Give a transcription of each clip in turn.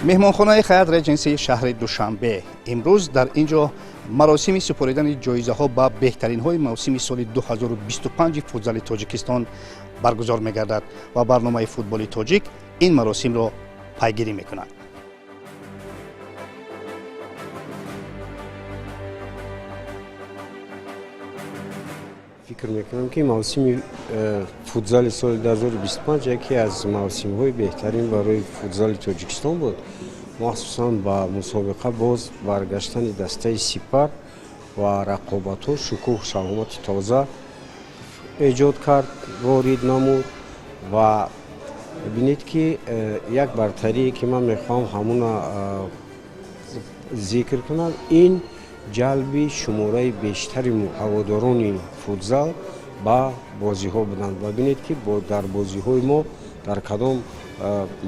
Меҳмонхонаи Хаят Реҷенси шаҳри Душанбе. Имрӯз дар ин ҷо маросими супоридани ҷоизаҳо ба беҳтаринҳои мавсими соли 2025 футзали Тоҷикистон баргузор мегардад ва барномаи Футболи тоҷик ин маросимро пайгирӣ мекунад. Фикр мекунам, ки мавсими футзали соли 2025 яке аз мавсимҳои беҳтарин барои футзали Тоҷикистон буд, махсусан ба мусобиқа боз баргаштани дастаи Сипар ва рақобатҳо шукӯҳ шаҳомати тоза эҷод кард, ворид намуд. Ва бинед, ки як бартарие, ки ман мехоҳам ҳамуна зикр кунам, ин ҷалби шумораи бештари ҳаводорони футзал ба бозиҳо буданд. Ва бинед, ки дар бозиҳои мо дар кадом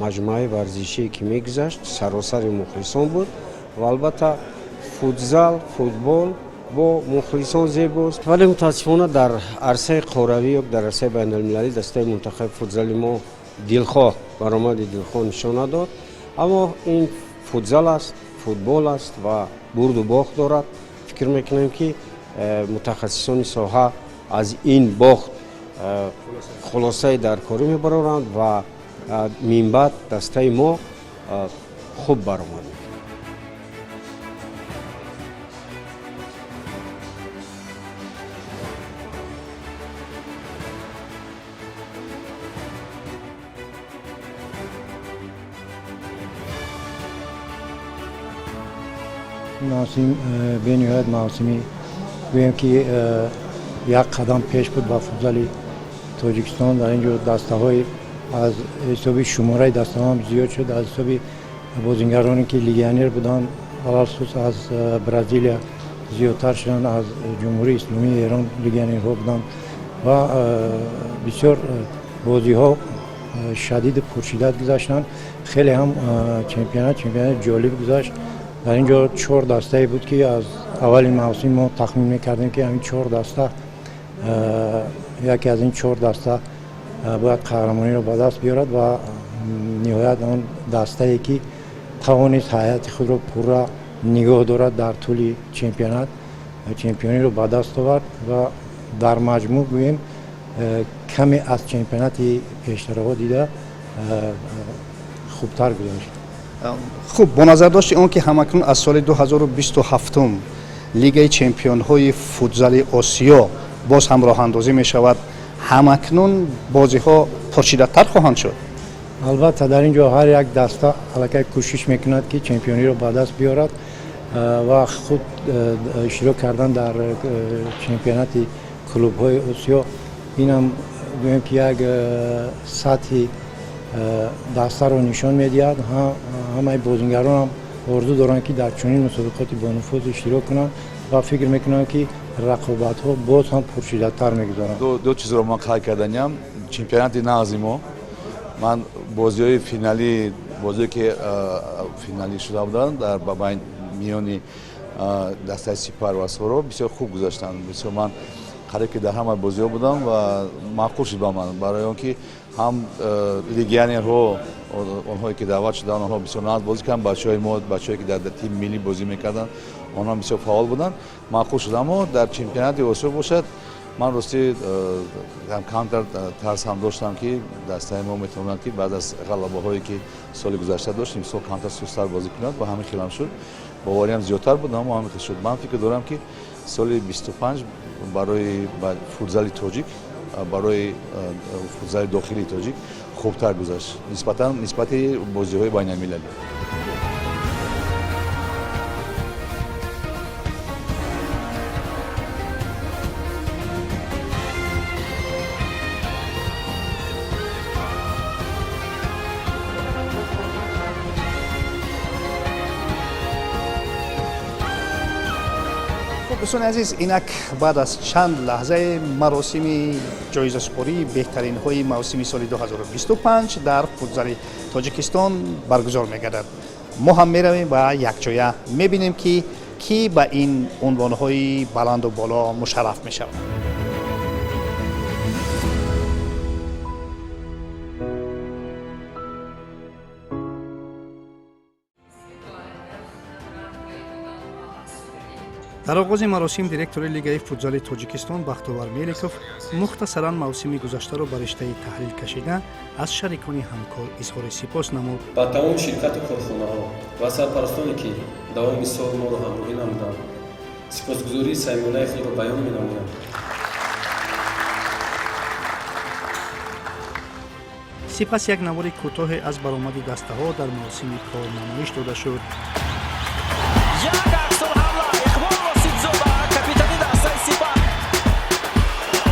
маҷмӯаи варзишие ки мегузашт, саросари мухлисон буд. Ва албатта, футзал, футбол бо мухлисон зебост, вале мутаассифона дар арсаи қорравӣ ё дар арсаи байналмилалӣ дастаи мунтахаби футзали мо дилхоҳ баромади дилхоҳ нишон надод. Аммо ин футзал аст, футбол аст ва бурду бохт дорад. Фикр мекунем, ки мутахассисони соҳа аз ин бохт хулосаи даркорӣ мебароранд ва минбаъд дастаи мо хуб баромад. Мавсим бениҳоят мавсими, гӯем ки, як қадам пеш буд ба футзали Тоҷикистон. Дар ин ҷо дастаҳои аз ҳисоби шумораи дастаҳоам зиёд шуд, аз ҳисоби бозингароне, ки легионер буданд, алалхусус аз Бразилия зиёдтар шуданд, аз Ҷумҳурии Исломии Эрон легионерҳо буданд ва бисёр бозиҳо шадиду пуршиддат гузаштанд. Хеле ҳам чемпионат ҷолиб гузашт. Дар ин ҷо чор дастае буд, ки аз аввали мавсим мо тахмин мекардем, ки ҳамин чор даста, яке аз ин чор даста бояд қаҳрамониро ба даст биёрад. Ва ниҳоят он дастае, ки тавонист ҳайати худро пурра нигоҳ дорад дар тӯли чемпионат, чемпиониро ба даст овард. Ва дар маҷмӯъ гӯем, каме аз чемпионати пештараҳо дида хубтар гузашт. Хуб, бо назардошти он ки ҳамакнун аз соли 2027 Лигаи чемпионҳои футзали Осиё боз ҳам роҳандозӣ мешавад, ҳамакнун бозиҳо пуршиддаттар хоҳанд шуд. Албатта, дар ин ҷо ҳар як даста аллакай кӯшиш мекунад, ки чемпиониро ба даст биёрад ва худ иштирок кардан дар чемпионати клубҳои Осиё, инам гӯем ки як сатҳи дастаро нишон медиҳад. Ҳамаи бозингаронам орзу доранд, ки дар чунин мусобиқоти бонуфуз иштирок кунанд ва фикр мекунанд, ки рақобатҳо боз ҳам пуршиддаттар мегузаранд. Ду чизро ман қайд карданиям. Чемпионати нағзи мо, ман бозиҳои финалӣ, бозиҳое ки финалӣ шуда буданд дар миёни дастаи Сипар ва Соро, бисёр хуб гузаштанд. Бисёр ман қариб ки дар ҳама бозиҳо будам ва маъқул шуд ба ман, барои он ки ҳам легионерҳо, онҳое ки даъват шуданд, онҳо бисёр нағз бозӣ карданд. Бачаҳои мо, бачаҳое ки дар тими миллӣ бозӣ мекарданд, онҳо бисёр фаъол буданд, маъқул шуд. Аммо дар чемпионати Осиё бошад, ман ростӣ камтар тарс ҳам доштам, ки дастаи мо метавонад, ки баъд аз ғалабаҳое ки соли гузашта дошт, имсол камтар сустар бозӣ кунад. Ва ҳамин хелам шуд, бовариам зиёдтар буд, аммо ҳамин хел шуд. Ман фикр дорам, ки соли 25 барои футзали тоҷик, барои футзали дохилии тоҷик хубтар гузашт нисбатан нисбати бозиҳои байналмилалӣ. Дӯстони азиз, инак баъд аз чанд лаҳзаи маросими ҷоизасупории беҳтаринҳои мавсими соли 2025 дар футзали Тоҷикистон баргузор мегардад. Мо ҳам меравем ва якҷоя мебинем, ки кӣ ба ин унвонҳои баланду боло мушарраф мешавад. Дар оғози маросим директори Лигаи футзали Тоҷикистон Бахтовар Меликов мухтасаран мавсими гузаштаро ба риштаи таҳлил кашида, аз шарикони ҳамкор изҳори сипос намуд. Ба тамоми ширкату корхонаҳо ва сарпарастоне, ки давоми сол моро ҳамроҳӣ намуданд, сипосгузории самимонаи худро баён менамоям. Сипас як навори кӯтоҳе аз баромади дастаҳо дар мавсими кор намоиш дода шуд. Як аксулҳамла, Иқбол Воситзода, капитани дастаи Сипаҳ,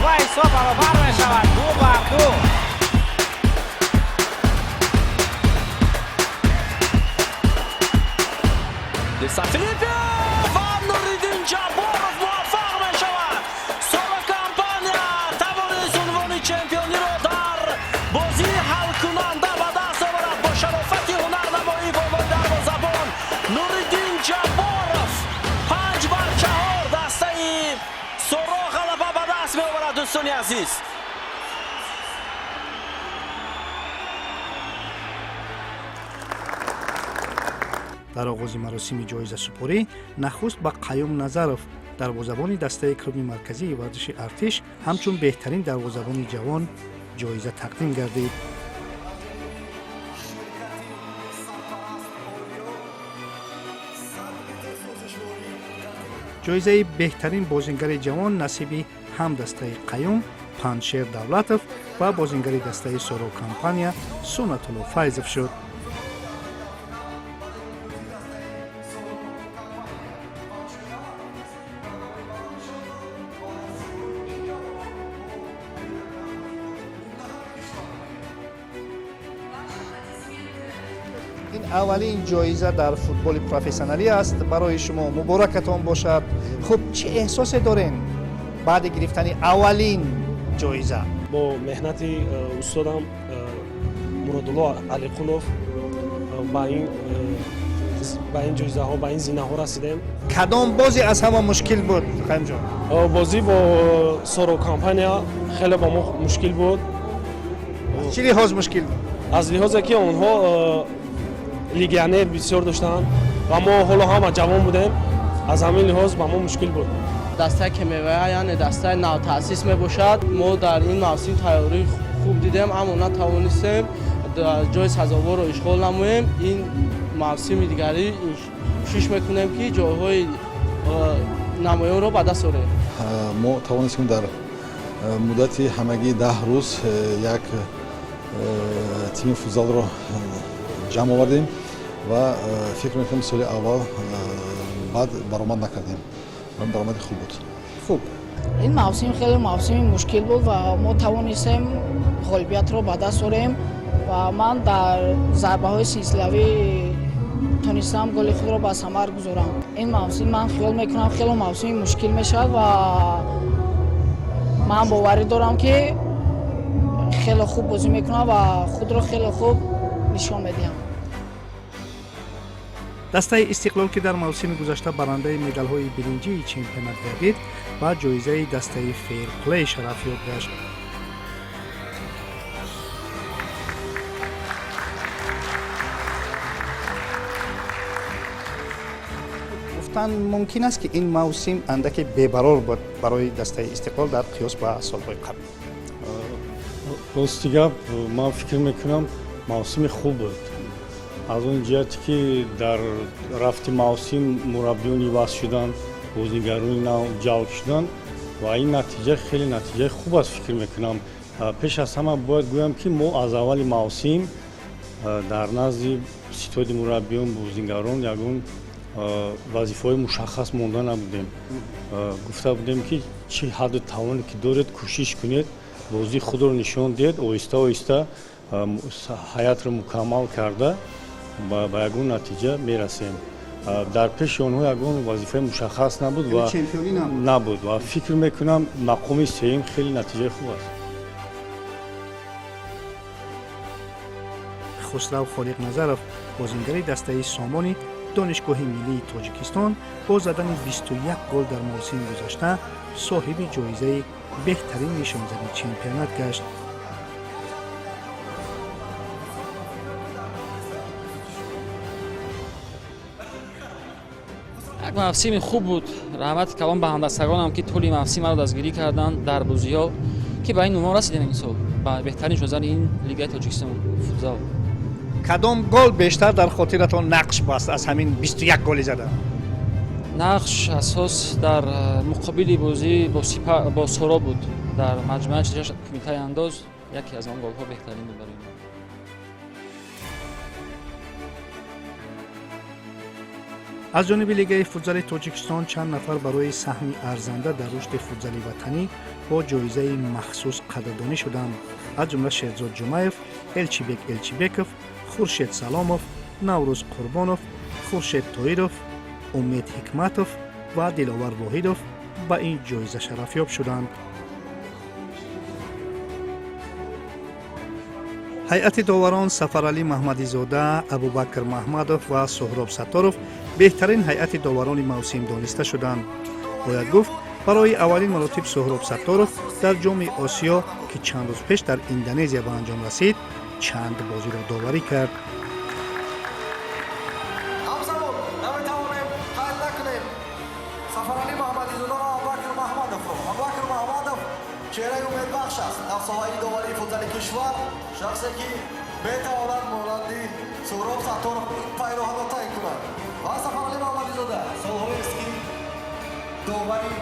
ва ҳисоб баробар мешавад, 2-2. Филиппе ва Нуриддин Ҷабборов муваффақ мешавад. Соро Компания тавонист унвони чемпиониро дар бозии ҳалкунанда ба даст оварад. Бо шарофати ҳунарнамоии болои дарвозабон Нуриддин Ҷабборов 5-4 дастаи Соро ғалаба ба даст меоварад, дӯстони азиз. Дар оғози маросими ҷоизасупорӣ нахуст ба Қаюм Назаров, дарвозабони дастаи клуби марказии варзиши Артиш, ҳамчун беҳтарин дарвозабони ҷавон ҷоиза тақдим гардид. Ҷоизаи беҳтарин бозингари ҷавон насиби ҳам дастаи Қаюм Панҷшер Давлатов ва бозингари дастаи Соро Компания Сунатулло Файзов шуд. Ин аввалин ҷоиза дар футболи профессионалӣ аст барои шумо, муборакатон бошад. Хуб, чӣ эҳсосе дорем баъди гирифтани аввалин ҷоиза? Бо меҳнати устодам Муродулло Алиқулов ба ин ҷоизаҳо, ба ин зинаҳо расидем. Кадом бозӣ аз ҳама мушкил буд, Қаюмҷон? Бозӣ бо Соро Компания хеле ба мо мушкил буд. Чӣ лиҳоз мушкил буд? Аз лиҳозе ки онҳо легионер бисёр доштанд ва мо ҳоло ҳама ҷавон будем, аз ҳамин лиҳоз ба мо мушкил буд. Дастаи КМВА, яъне дастаи навтаъсис мебошад. Мо дар ин мавсим тайёрии хуб дидем, аммо натавонистем ҷои сазоворро ишғол намоем. Ин мавсими дигарӣ кӯшиш мекунем, ки ҷойҳои намоёнро ба даст орем. Мо тавонистем дар муддати ҳамагӣ 10 рӯз як тими футзалро ҷамъ овардем ва фикр мекунам, соли аввал баъд баромад накардем, баромади хуб буд. Хуб. Ин мавсим хеле мавсими мушкил буд ва мо тавонистем ғолибиятро ба даст орем ва ман дар зарбаҳои силсилавӣ тонистам голи худро ба самар гузорам. Ин мавсим, ман хиёл мекунам, хеле мавсими мушкил мешавад ва ман боварӣ дорам, ки хеле хуб бозӣ мекунам ва худро хеле хуб нишон медиҳам. Дастаи Истиқлол, ки дар мавсими гузашта барандаи медалҳои биринҷии чемпионат гардид, ба ҷоизаи дастаи фейрплей шарафёб гашт. Гуфтан мумкин аст, ки ин мавсим андаке бебарор буд барои дастаи Истиқлол дар қиёс ба солҳои қабл. Рости гап, ман фикр мекунам, мавсими хуб буд, аз он ҷиҳате ки дар рафти мавсим мураббиён иваз шуданд, бозигарони нав ҷалб шуданд ва ин натиҷа хеле натиҷаи хуб аст, фикр мекунам. Пеш аз ҳама бояд гӯям, ки мо аз аввали мавсим дар назди ситоди мураббиён, бозигарон ягон вазифаҳои мушаххас монда набудем. Гуфта будем, ки чӣ ҳадду тавоне ки доред, кӯшиш кунед, бозии худро нишон диҳед, оҳиста оҳиста ҳайатро мукаммал карда ба ягон натиҷа мерасем. Дар пеши онҳо ягон вазифаи мушаххас набуд ва набуд ва фикр мекунам, мақоми сеюм хеле натиҷаи хуб аст. Хусрав Холиқназаров, бозингари дастаи Сомони Донишгоҳи миллии Тоҷикистон, бо задани 21 гол дар мавсими гузашта соҳиби ҷоизаи беҳтарин нишонзани чемпионат гашт. Як мавсими хуб буд. Раҳмати калон ба ҳамдастагонам, ки тӯли мавсим маро дастгирӣ карданд дар бозиҳо, ки ба ин унвон расидем имсол, ба беҳтарин шудани ин лигаи Тоҷикистон футзал. Кадом гол бештар дар хотиратон нақш баст аз ҳамин 21 голи зада? Нақш асос дар муқобили бозӣ бо Соро буд дар маҷмӯаи кумитаи андоз. Яке аз он голҳо беҳтарин буд барои ман. Аз ҷониби лигаи футзали Тоҷикистон чанд нафар барои саҳми арзанда дар рушди футзали ватанӣ бо ҷоизаи махсус қадрдонӣ шуданд, аз ҷумла Шерзод Ҷумаев, Элчибек Элчибеков, Хуршед Саломов, Наврӯз Қурбонов, Хуршед Тоиров, Умед Ҳикматов ва Диловар Воҳидов ба ин ҷоиза шарафёб шуданд. Ҳайати доварон Сафаралӣ Маҳмадизода, Абубакр Маҳмадов ва Суҳроб Сатторов беҳтарин ҳайати доварони мавсим дониста шуданд. Бояд гуфт, барои аввалин маротиб Суҳроб Сатторов дар Ҷоми Осиё, ки чанд рӯз пеш дар Индонезия ба анҷом расид, чанд бозиро доварӣ кард. Ҳамзамон наметавонем қайд накунем Сафаралӣ Маҳмадизода ва Абубакр Маҳмадовро. Абубакр Маҳмадов чеҳраи умедбахш аст дар соҳаи доварии футзали кишвар, шахсе ки метавонад монанди Суҳроб Сатторов ин пайроҳаро тай кунад, ва Сафаралӣ Маҳмадизода солҳоест, ки довари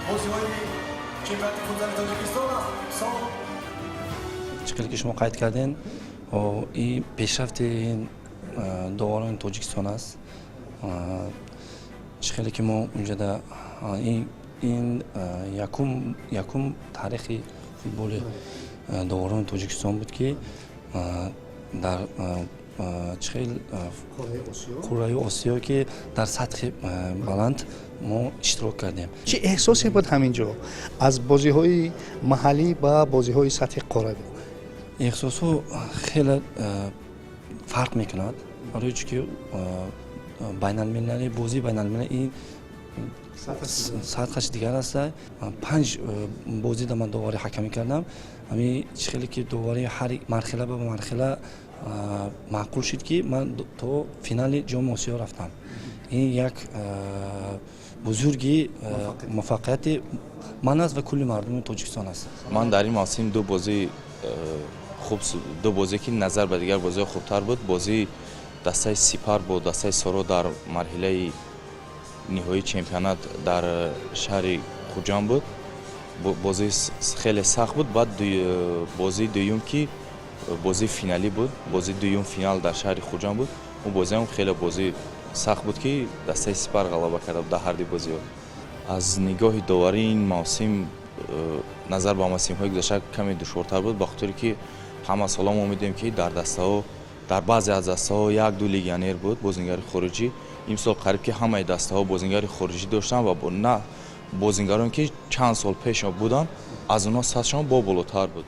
бозиҳои чемпионати футзали Тоҷикистон аст имсол. Чӣ хеле ки шумо қайд кардем, ин пешрафти доварони Тоҷикистон аст. Чӣ хеле ки мо унҷода ин якум таърихи футболи доварони Тоҷикистон буд, ки дар чӣ хел қурраи Осиё, ки дар сатҳи баланд мо иштирок кардем. Чӣ эҳсосе буд ҳамин ҷо аз бозиҳои маҳаллӣ ба бозиҳои сатҳи қорравӣ? Эҳсосҳо хеле фарқ мекунад, барои чӣ ки байналмилалӣ, бозии байналмилалӣ ин сатҳаш дигар аст. Панҷ бозида ман доварӣ ҳакамӣ кардам. Ҳамин чӣ хеле ки доварии ҳар марҳила ба марҳила маъқул шуд, ки ман то финали Ҷоми Осиё рафтам. Ин як бузурги муваффақияти ман аст ва кулли мардуми Тоҷикистон аст. Ман дар ин мавсим ду бозии хуб, ду бозие ки назар ба дигар бозиҳо хубтар буд, бозии дастаи Сипар бо дастаи Соро дар марҳилаи ниҳоии чемпионат дар шаҳри Хуҷанд буд. Бозии хеле сахт буд. Баъд бозии дуюм, ки бозии финалӣ буд, бозии дуюм финал дар шаҳри Хуҷанд буд, он бозиам хеле бозии сахт буд, ки дастаи Сипар ғалаба карда буд дар ҳарду бозиҳо. Аз нигоҳи доварӣ ин мавсим назар ба мавсимҳои гузашта каме душвортар буд, ба хотире ки ҳама сола мо медидем, ки дар дастаҳо, дар баъзе аз дастаҳо як ду легионер буд, бозингари хориҷӣ. Имсол қариб ки ҳамаи дастаҳо бозингари хориҷӣ доштанд ва на бозингарон, ки чанд сол пеш буданд, аз онҳо сатҳшон бо болотар буд.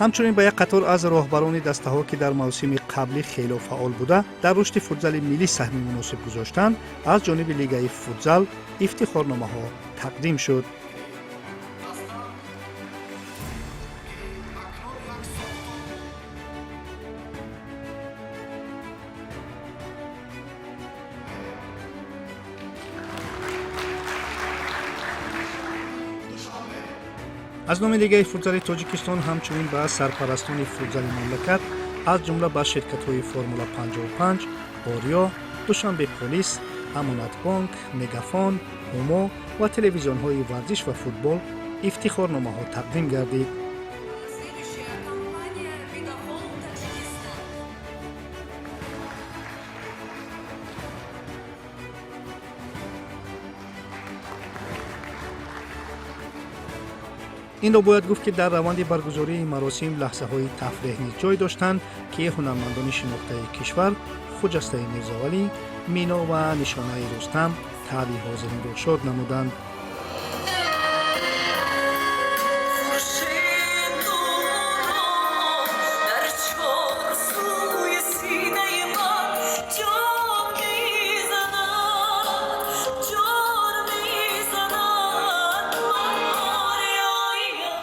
Ҳамчунин ба як қатор аз роҳбарони дастаҳо, ки дар мавсими қаблӣ хело фаъол буда, дар рушди футзали миллӣ саҳми муносиб гузоштанд, аз ҷониби лигаи футзал ифтихорномаҳо тақдим шуд. Аз номи лигаи футзали Тоҷикистон ҳамчунин ба сарпарастони футзали мамлакат, аз ҷумла ба ширкатҳои Формула 55, Ориё, Душанбе Полис, Амонатбонк, Мегафон, Ҳумо ва телевизионҳои варзиш ва футбол ифтихорномаҳо тақдим гардид. Инро бояд гуфт, ки дар раванди баргузории маросим лаҳзаҳои тафреҳ низ ҷой доштанд, ки ҳунармандони шинохтаи кишвар Хуҷастаи Мирзовалӣ, Мино ва Нишонаи Рустам таъби ҳозиринро шод намуданд.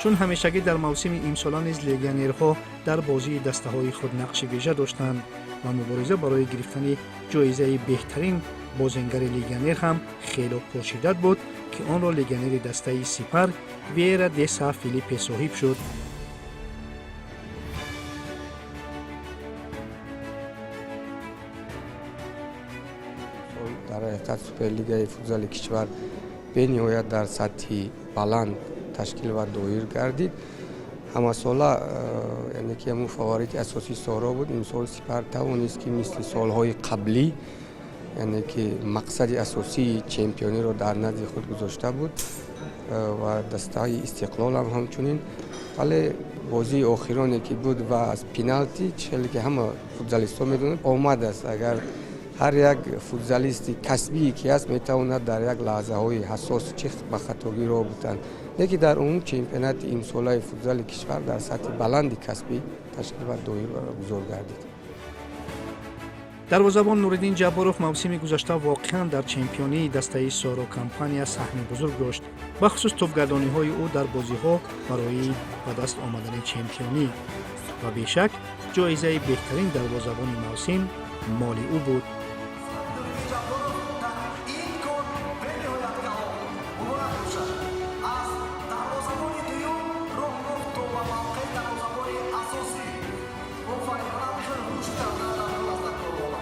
Чун ҳамешагӣ, дар мавсими имсола низ легионерҳо дар бозии дастаҳои худ нақши вижа доштанд ва мубориза барои гирифтани ҷоизаи беҳтарин бозингари легионер ҳам хело пуршиддат буд, ки онро легионери дастаи Сипар Вера Деса Филиппе соҳиб шуд. Дар ҳақиқат, Суперлигаи футзали кишвар бениҳоят дар сатҳи баланд ташкил ва доир гардид. Ҳамасола, яъне ки ҳамун фаворити асосии Соро буд. Имсол Сипар тавонист, ки мисли солҳои қаблӣ, яъне ки мақсади асосии чемпиониро дар назди худ гузошта буд ва дастаи Истиқлолам ҳамчунин. Вале бозии охироне ки буд ва аз пеналти, хеле ки ҳама футзалистҳо медонанд, омад аст. Агар ҳар як футзалисти касбие ки ҳаст, метавонад дар як лаҳзаҳои ҳассос чӣ ба хатогӣ роҳ бутанд. Лекин дар умум чемпионати имсолаи футзали кишвар дар сатҳи баланди касбӣ ташкил ва доир баргузор гардид. Дарвозабон Нуриддин Ҷабборов мавсими гузашта воқеан дар чемпионии дастаи Соро Компания саҳми бузург дошт, бахусус тӯбгардониҳои ӯ дар бозиҳо барои ба даст омадани чемпионӣ, ва бешак ҷоизаи беҳтарин дарвозабони мавсим моли ӯ буд. Ин кор бениҳоят калон буд, муборак бошад. Аз дарвозабони дуюм роҳ ёфт то ба мавқеи дарвозабони асосӣ. Офарин, ҳамихел рушд кардан дар кор аст, дар корҳола.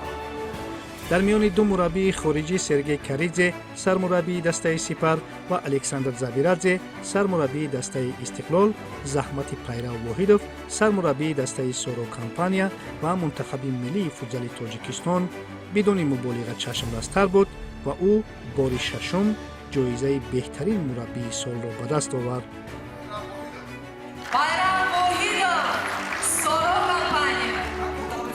Дар миёни ду мураббии хориҷӣ, Сергей Каридзе, сармураббии дастаи Сипар, ва Александр Забирадзе, сармураббии дастаи Истиқлол, заҳмати Пайрав Воҳидов, сармураббии дастаи Соро Компания ва мунтахаби миллии футзали Тоҷикистон, бидуни муболиға чашмрастар буд ва ӯ бори шашум ҷоизаи беҳтарин мураббии солро ба даст овард. Байрам Воҳидов, Соро Компания.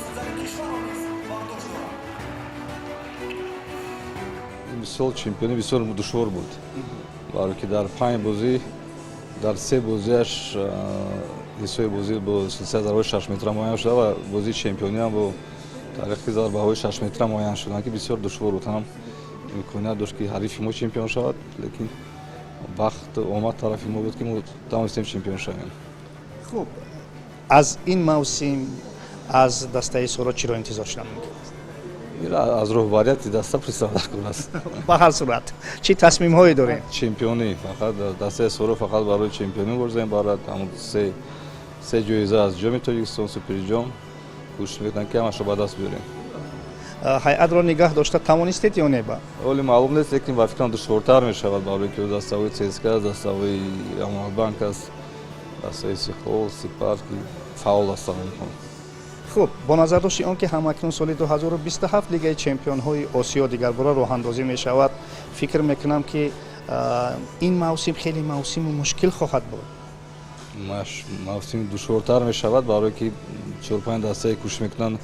Футзали кишварро низ бардошт дорад. Имсол чемпионӣ бисёр душвор буд, барое ки дар панҷ бозӣ дар се бозиаш ҳиссои бозӣ бо силсилаи зарбаҳои шашметра муайян шуда ва бозии чемпиониам бо тариқи зарбаҳои шашметра муайян шуданд, ки бисёр душвор буд. Ҳам имконият дошт, ки ҳарифи мо чемпион шавад, лекин бахт омад тарафи мо буд, ки мо тавонистем чемпион шавем. Хуб, аз ин мавсим аз дастаи Соро чиро интизор шудан мумкин аст? Аз роҳбарияти даста пурсидан даркор аст. Ба ҳар сурат, чӣ тасмимҳое дорем? Чемпионӣ. Фақат дастаи Соро фақат барои чемпионӣ мубориза мебарад. Ҳамун се ҷоиза аз Ҷоми Тоҷикистон, Суперҷом, кӯшиш мекунам, ки ҳамашро ба даст биёрем. Ҳайатро нигаҳ дошта тавонистед ё не ба? Ҳоли маълум нест, лекин ба фикрам душвортар мешавад, барои ки дастаҳои ЦСКА аст, дастаҳои Амонатбанк аст, дастаҳои Истиқлол, Сипар, ки фаъол ҳастанд онҳо. Хуб, бо назардошти он ки ҳамакнун соли 2027 Лигаи чемпионҳои Осиё дигарбора роҳандозӣ мешавад, фикр мекунам, ки ин мавсим хеле мавсими мушкил хоҳад буд. Мавсими душвортар мешавад, барое ки чорпанҷ дастае кӯшиш мекунанд,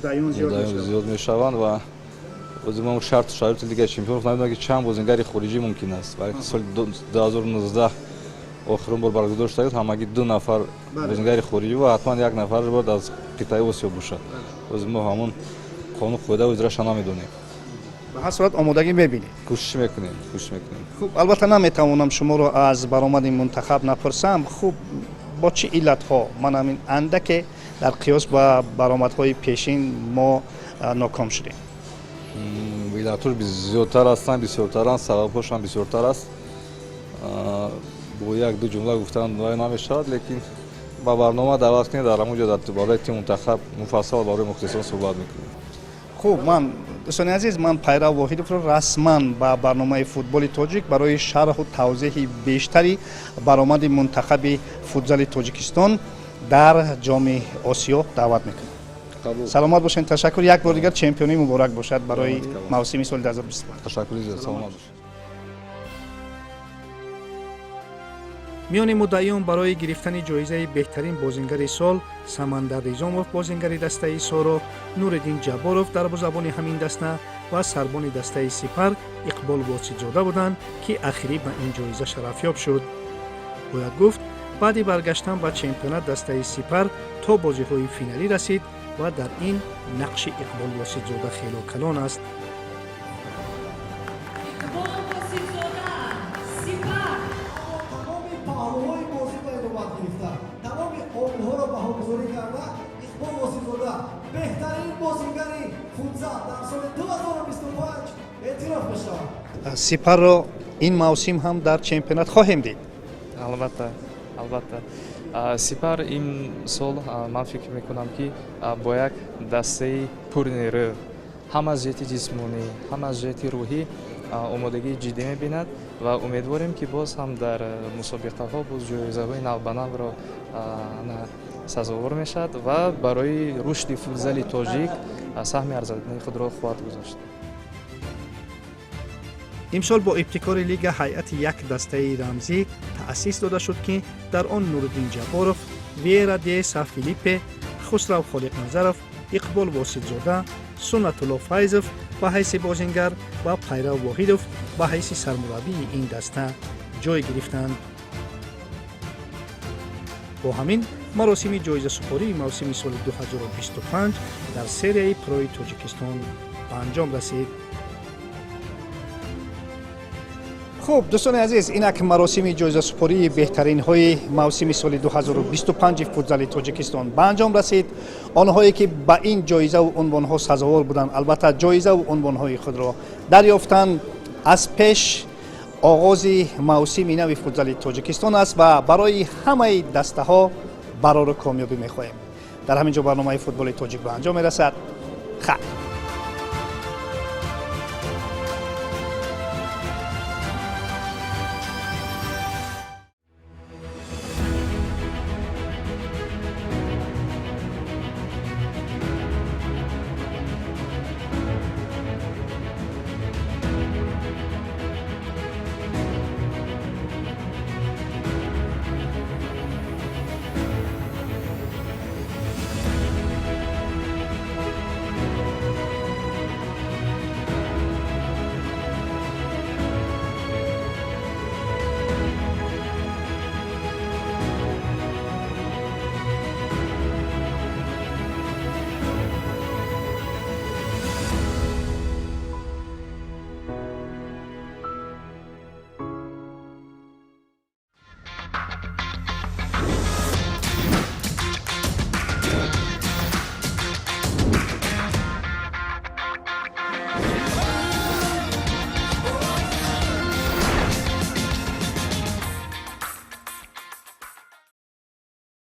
зиёд мешаванд ва бози мо шарту шароити Лигаи чемпионов намедонам, ки чанд бозингари хориҷӣ мумкин аст. Барои соли 2019 охирон бор баргузор шуда, ҳамагӣ ду нафар бозингари хориҷӣ ва ҳатман як нафар бояд аз қитъаи Осиё бошад. Бози мо ҳамон қонун қоидаи иҷраша намедонем. Ба ҳар сурат, омодагӣ мебинед? Кӯшиш мекунем, кӯшиш мекунем. Хуб, албатта наметавонам шуморо аз баромади мунтахаб напурсам. Хуб, бо чӣ иллатҳо ман ҳамин андаке дар қиёс ба баромадҳои пешин мо ноком шудем? Иллатҳо зиёдтар ҳастанд, бисёртаранд, сабабҳошам бисёртар аст. Бо як ду ҷумла гуфтан вай намешавад, лекин ба барнома даъват кунед, дар ҳамон ҷо дар бораи тими мунтахаб муфассал барои мухлисон суҳбат мекунем. Хуб, ман, дӯстони азиз, ман Пайрав Воҳидовро расман ба барномаи Футболи тоҷик барои шарҳу тавзеҳи бештари баромади мунтахаби футзали Тоҷикистон дар Ҷоми Осиё даъват мекунам. Саломат бошед, ташаккур. Як бор дигар чемпионӣ муборак бошад барои мавсими соли 2025. Ташаккури зиёд, саломат бошед. Миёни муддаиён барои гирифтани ҷоизаи беҳтарин бозингари сол Самандар Ризомов, бозингари дастаи Соро, Нуриддин Ҷабборов, дарвозабони ҳамин даста, ва сарбони дастаи Сипар Иқбол Воситзода буданд, ки ахирӣ ба ин ҷоиза шарафёб шуд. Бояд гуфт, баъди баргаштан ба чемпионат дастаи Сипар то бозиҳои финалӣ расид ва дар ин нақши Иқбол Воситзода хело калон аст. Иқбол Воситзода, Сипар. Тамоми паҳлӯҳои бозӣ ба Сипарро ин мавсим ҳам дар чемпионат хоҳем дид? Албатта, албатта, Сипар ин сол, ман фикр мекунам, ки бо як дастаи пурнерӯ, ҳам аз ҷиҳати ҷисмонӣ, ҳам аз ҷиҳати рӯҳӣ омодагии ҷиддӣ мебинад ва умедворем, ки боз ҳам дар мусобиқаҳо боз ҷоизаҳои навбанавро сазовор мешавад ва барои рушди футзали тоҷик саҳми арзандаи худро хоҳад гузошт. Имсол бо ибтикори лига ҳайати як дастаи рамзӣ таъсис дода шуд, ки дар он Нуриддин Ҷабборов, Вера де Са Филиппе, Хусрав Холиқназаров, Иқбол Воситзода, Суннатулло Файзов ба ҳайси бозингар ва Пайрав Воҳидов ба ҳайси сармураббии ин даста ҷой гирифтанд. Бо ҳамин маросими ҷоизасупории мавсими соли 2025 дар серияи Прои Тоҷикистон ба анҷом расид. Хуб, дӯстони азиз, инак маросими ҷоизасупории беҳтаринҳои мавсими соли 2025 футзали Тоҷикистон ба анҷом расид. Онҳое ки ба ин ҷоизаву унвонҳо сазовор буданд, албатта, ҷоизаву унвонҳои худро дарёфтанд. Аз пеш оғози мавсими нави футзали Тоҷикистон аст ва барои ҳамаи дастаҳо барору комёбӣ мехоҳем. Дар ҳамин ҷо барномаи Футболи тоҷик ба анҷом мерасад. Хайр.